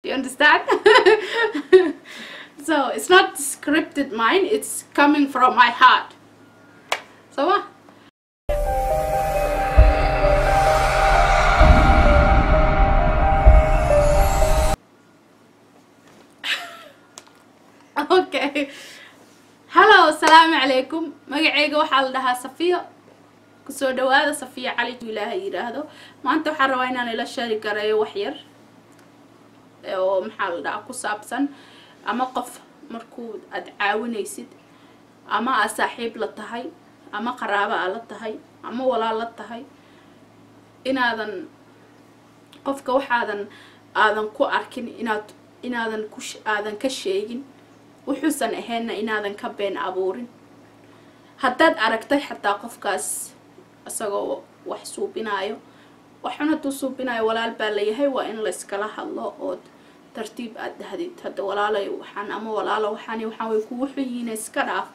You understand? So it's not scripted mine, it's coming from my heart. So what? Okay. Hello, assalamu alaikum. Magacayga waxaa la dhahaa Safiya. Kusoo dhawaada Safiya Cali Ilaahay yiraahdo. Maanta waxaan rabaa inaan ila share gareeyo wax yar oo maxaa la dhahaa ku saabsan ama qof markuu aad caawinaysid ama aad saaxiib la tahay ama qaraabo aad la tahay ama walaal la tahay, inaadan qofka waxaadan aadan ku arkin inaadan ku aadan ka sheegin, wuxuusan ahaynna inaadan ka been abuurin. Haddaad aragtay xataa qofkaas isagoo wax suubinaayo, waxun hadduu suubinaayo, walaal baa layahay, waa in la iskala hadlo ood tartiib aad dhahdid, hadda walaalay waxaan ama walaalo waxaan waxaan way kugu xun yihiin, iska dhaaf.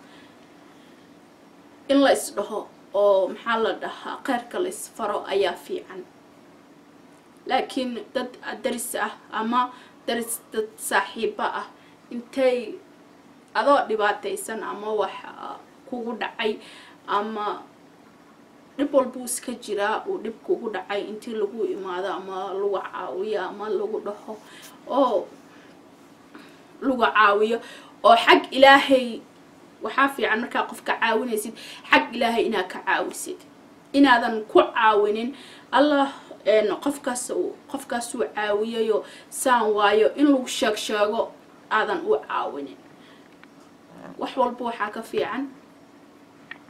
In la isdhaho oo maxaa la dhahaa kheyrka la isfaro ayaa fiican. Laakiin dad daris ah ama daris dad saaxiibo ah intay adoo dhibaataysan ama wax kugu dhacay ama dhib walbuu iska jiraa uu dhib kugu dhacay, intii lagu imaado ama lagu caawiyo ama lagu dhaho oo lagu caawiyo oo xag Ilaahay, waxaa fiican markaa qofka caawinaysid xag Ilaahay inaad ka caawisid, inaadan ku caawinin Allah qofkaas qofkaasuu caawiyayo saan waayo in lagu sheeg sheego aadan u caawinin. Wax walba waxaa ka fiican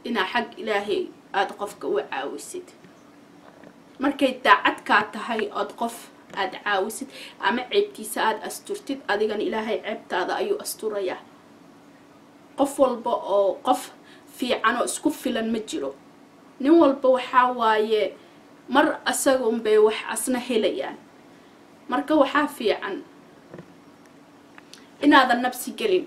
inaa xag Ilaahay aada qofka u caawisid. Markay daacadkaa tahay ood qof aada caawisid ama ceebtiisa aada asturtid, adigana Ilaahay ceebtaada ayuu asturayaa. Qof walba oo qof fiican oo isku filan ma jiro. Nin walba waxaa waaye mar asaga unbay wax asna helayaan. Marka waxaa fiican inaadan nabsi gelin,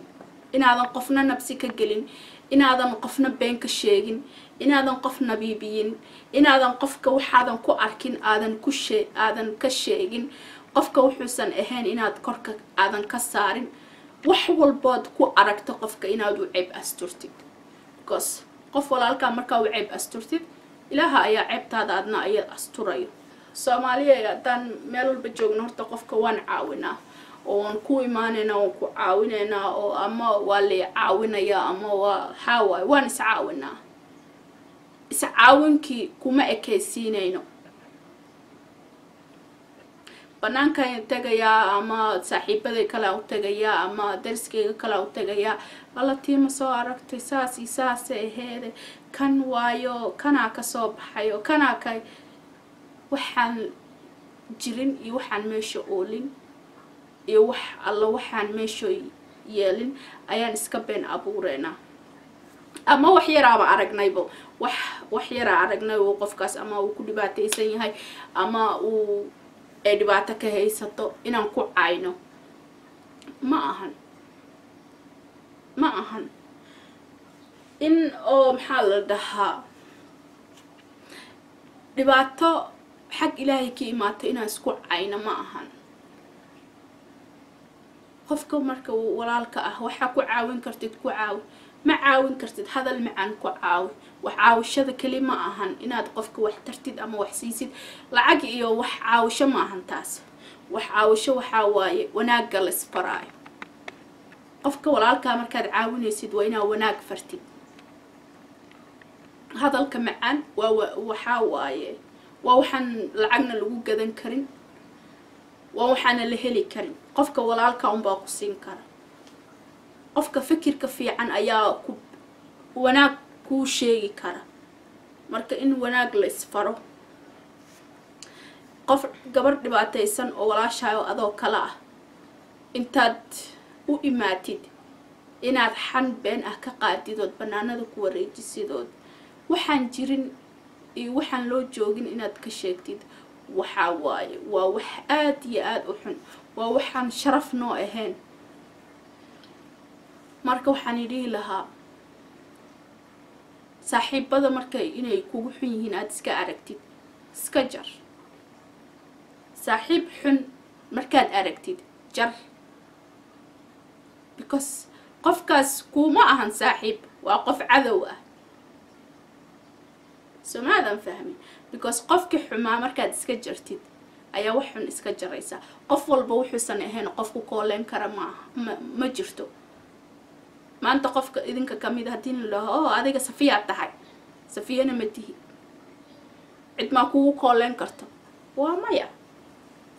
inaadan qofna nabsi ka gelin, inaadan qofna been ka sheegin, inaadan qof nabiibiyin, inaadan qofka waxaadan ku arkin aadan ku shee aadan ka sheegin, qofka wuxuusan ahayn inaad korka aadan ka saarin. Wax walbood ku aragto qofka inaad u ceeb asturtid, because qof walaalkaa markaa u ceeb asturtid, Ilaaha ayaa ceebtaada adna ayaa asturayo. Soomaaliya haddaan meel walba joogno, horta qofka waan caawinaa oo waan ku imaanaynaa, waan ku caawinaynaa oo ama waa lay caawinayaa ama waa xaawaay, waan iscaawinaa. Iscaawinkii kuma ekaysiinayno. Banaankaan tagayaa ama saaxiibaday kalea u tagayaa ama dariskayga kalea u tagayaa, alla tiima soo aragtay saas iyo saasay aheede, kan waayo kanaa kasoo baxayo, kanaa ka waxaan jirin iyo waxaan meesha oolin iyo wax alla waxaan meesha yeelin ayaan iska been abuureynaa. Ama wax yaraaba aragnaybo, wax yaraa aragnay uu qofkaas ama uu ku dhibaataysan yahay ama uu ay dhibaato ka haysato inaan ku cayno ma ahan. Ma ahan in oo maxaa la dhahaa dhibaato xag Ilaahay ka imaato inaan isku cayno ma ahan. Qofka marka walaalka ah waxaa ku caawin kartid ku caawi, ma caawin kartid hadal macaan ku caawi. Wax caawishada keli ma ahan inaad qofka wax tartid ama wax siisid lacag iyo wax caawisho ma ahan taas. Wax caawisho waxaa waaye wanaagga la isfaraayo. Qofka walaalkaa markaad caawinaysid waa inaad wanaag fartid. Hadalka macaan waa waxaa waaye waa waxaan lacagna lagu gadan karin, waa waxaana la heli karin. Qofka walaalka unbaa ku siin kara. Qofka fikirka fiican ayaa ku wanaag kuu sheegi kara. Marka in wanaag la isfaro. Qof gabar dhibaataysan oo walaashayo adoo kale ah intaad u imaatid inaad xan been ah ka qaadidood banaanada ku wareejisidood waxaan jirin iyo waxaan loo joogin inaad ka sheegtid, waxaa waaye waa wax aada iyo aada u xun, waa waxaan sharaf noo ahayn. Marka waxaan idhihi lahaa, saaxiibada markay inay kugu xun yihiin aada iska aragtid, iska jar. Saaxiib xun markaad aragtid Jar, because qofkaas kuuma ahan saaxiib, waa qof cadow ah. Soo maadan fahmin? Because qofkii xumaa markaad iska jartid ayaa wax xun iska jaraysaa. Qof walba wuxuusan ahayn qofku kooleen kara maaha, ma jirto. Maanta qofka idinka kamid haddii la dhaho, "Oh, adiga Safiyaa tahay," Safiyana ma tihi, cid maa kugu kooleen karto? Waa maya.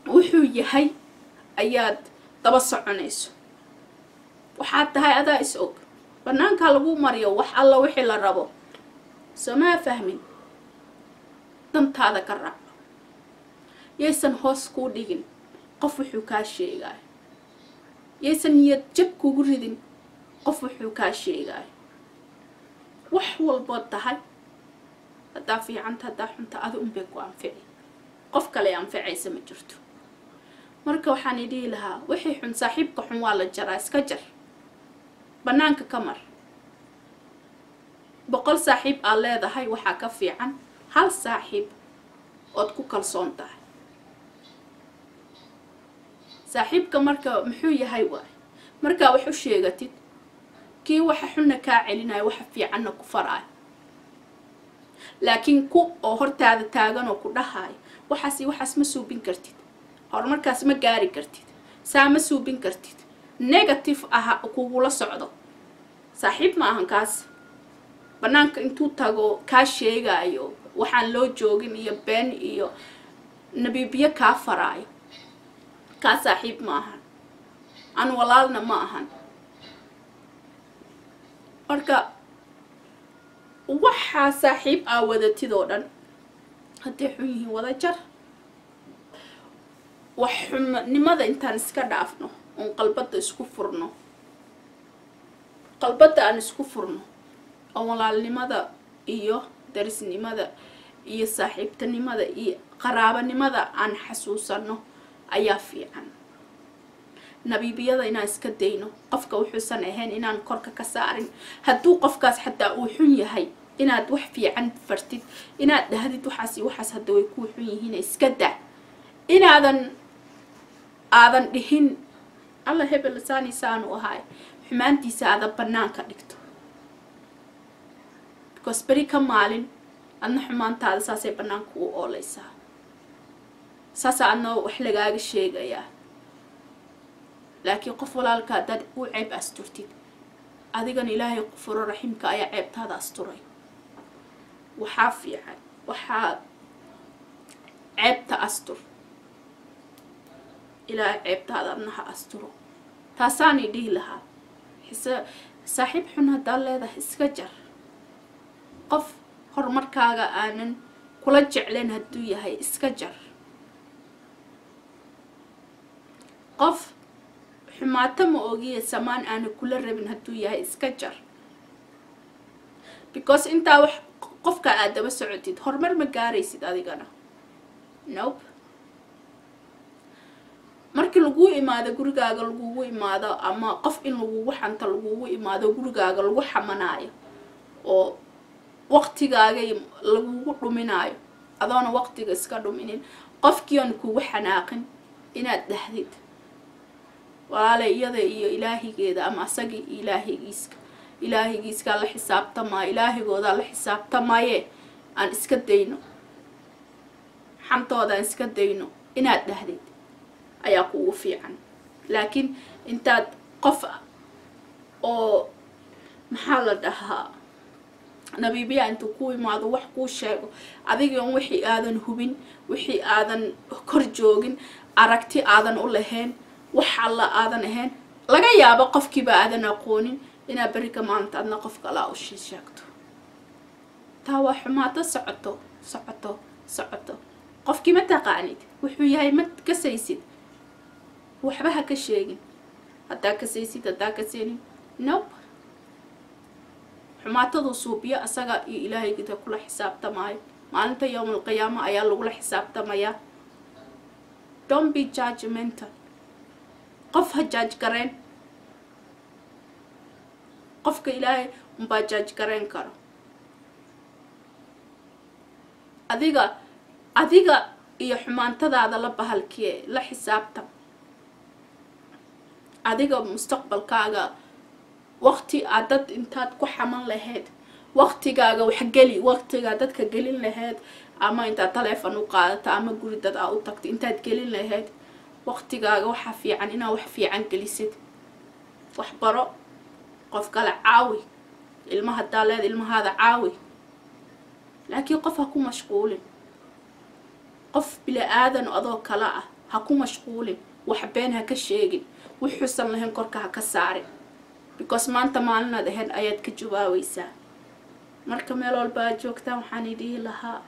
Wuxuu yahay ayaad daba soconayso. Waxaad tahay adaa is og. Banaankaa lagu mariyo wax alla wixii la rabo. Soo maa fahmin? Dantaada ka raaco. Yaysan hoos kuu dhigin qof wuxuu kaa sheegayo, yaysan niyad jab kugu ridin qof wuxuu kaa sheegayo. Wax walbood tahay, haddaa fiicanta, haddaa xunta, adi unbay ku anfici, qof kale anficaysa ma jirto. Marka waxaan idhihi lahaa, wixii xun, saaxiibka xun waa la jaraa. Iska jar, banaanka ka mar. 100 saaxiib aad leedahay waxaa ka fiican hal saaxiib ood ku kalsoon tahay. Saaxiibka marka muxuu yahay? Waay markaa wax u sheegatid, kii waxa xunna kaa celinayo, waxa fiicanna ku faraayo. Laakiin ku oo hortaada taagan oo ku dhahayo, "Waxaas iyo waxaas ma suubin kartid, horumarkaas ma gaari kartid, saa ma suubin kartid," negative aha kugula socdo, saaxiib ma ahan kaas. Banaanka intuu tago kaa sheegayo waxaan loo joogin iyo been iyo nabiibiyo kaa faraayo, kaa saaxiib ma ahan, aan walaalna ma ahan. Marka waxaa saaxiib aa wadatid oo dhan hadday xun yihiin, wada jar. Wax xumnimada intaan iska dhaafno oon qalbadda isku furno, qalbadda aan isku furno, oo walaalnimada iyo darisnimada iyo saaxiibtinimada iyo qaraabanimada aan xasuusano ayaa fiican. Nabiibiyada inaan iska dayno, qofka wuxuusan ahayn inaan korka ka saarin. Hadduu qofkaas xataa uu xun yahay, inaad wax fiican fartid, inaad dhahdid, "Waxaas iyo waxaas hadda way kuu xun yihiin, iska daa." Inaadan aadan dhihin, "Alla, hebel saani saanu ahaay," xumaantiisa aadan banaanka dhigto, because beri ka maalin adna xumaantaada saasay banaanka u ooleysaa, saasaa adna wax lagaaga sheegayaa. Laakiin qof walaalka haddaad u ceeb asturtid, adigana Ilaahay qufuro raxiimka ayaa ceebtaada asturay. Waxaa fiican waxaa ceebta astur, Ilaahay ceebtaada adna ha asturo. Taasaanay dhihi lahaa. Xise saaxiib xun haddaad leedahay, iska jar. Qof horumarkaaga aanan kula jeclayn hadduu yahay, iska jar. Qof xumaato ma ogiya samaan aana kula rabin hadduu yahay, iska jar, because intaa wax qofka aad daba socotid horumar ma gaaraysid adigana. Nope. Markii laguu imaado gurigaaga, lagugu imaado ama qof in lagugu xanto lagugu imaado gurigaaga, lagu xamanaayo oo waqtigaaga lagugu dhuminaayo, adoona waqtiga iska dhuminin, qofkii oon kugu xanaaqin inaad dhahdid, "Walaalay, iyada iyo ilaahigeeda ama asagii iyo ilaahigiiska, ilaahigiiskaa la xisaabtamaayo, ilaahigoodaa la xisaabtamaye, aan iska dayno xantooda, aan iska dayno," inaad dhahdid ayaa kugu fiican. Laakiin intaad qof oo maxaa la dhahaa nabiibiya intuu ku imaado wax kuu sheego, adigoon wixii aadan hubin, wixii aadan kor joogin, aragti aadan u lahayn, wax alla aadan ahayn, laga yaabo qofkiiba aadan aqoonin, inaad berika maanta adna qof kalaa u sheegto, taa waa xumaato socoto, socoto, socoto. Qofkii ma taqaanid, wuxuu yahay ma kasaysid, waxba ha ka sheegin. Haddaa kasaysid, haddaa kasaynin, nope. Xumaataduu suubiyo asaga iyo ilaahaygiida kula xisaabtamaayo. Maalinta yowmal qiyaama ayaa lagula xisaabtamayaa. Don't be judgmental. Qof ha judge gareen. Qofka Ilaahay unbaa judge gareen karo. Adiga iyo xumaantadaada la bahalkiye la xisaabtam. Adiga mustaqbalkaaga waqti aad dad intaad ku xaman lahayd, waqtigaaga wax geli, waqtigaa dadka gelin lahayd, ama intaad taleefon u qaadato ama guri dad aa u tagto intaad gelin lahayd, waqtigaaga waxaa fiican inaad wax fiican gelisid. Wax baro, qof kale caawi, ilma haddaa leed ilmahaada caawi, laakiin qof ha ku mashquulin. Qof bili-aadan adoo kale ah ha ku mashquulin, wax been ha ka sheegin, wuxuusan lahayn korka ha ka saarin, because maanta maalinaad ahayn ayaad ka jawaabaysaa. Marka meel walba aad joogtaan waxaan idhihi lahaa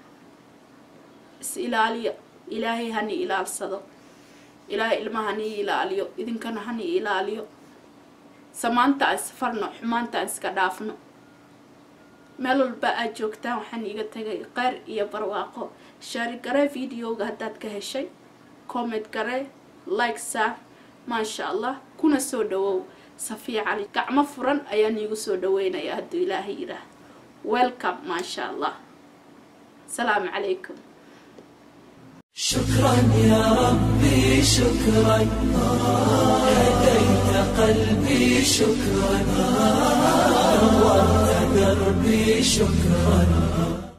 is ilaaliya. Ilaahay hani ilaalsado, Ilaahay ilmaha hani ilaaliyo, idinkana hani ilaaliyo. Samaanta aan isfarno, xumaanta aan iska dhaafno. Meel walba aad joogtaan waxaan iiga tagay kheyr iyo barwaaqo. Share garee videoga haddaad ka heshay, comment garee, like saar, maasha Allah. Kuna soo dhawow Safiya Cali, gacmo furan ayaan iigu soo dhaweynaya hadduu Ilaahay yidhaah. Welcome, maasha Allah. Asalaamu calaykum. شكرا يا ربي، شكرا، هديت قلبي، شكرا، نورت دربي، شكرا.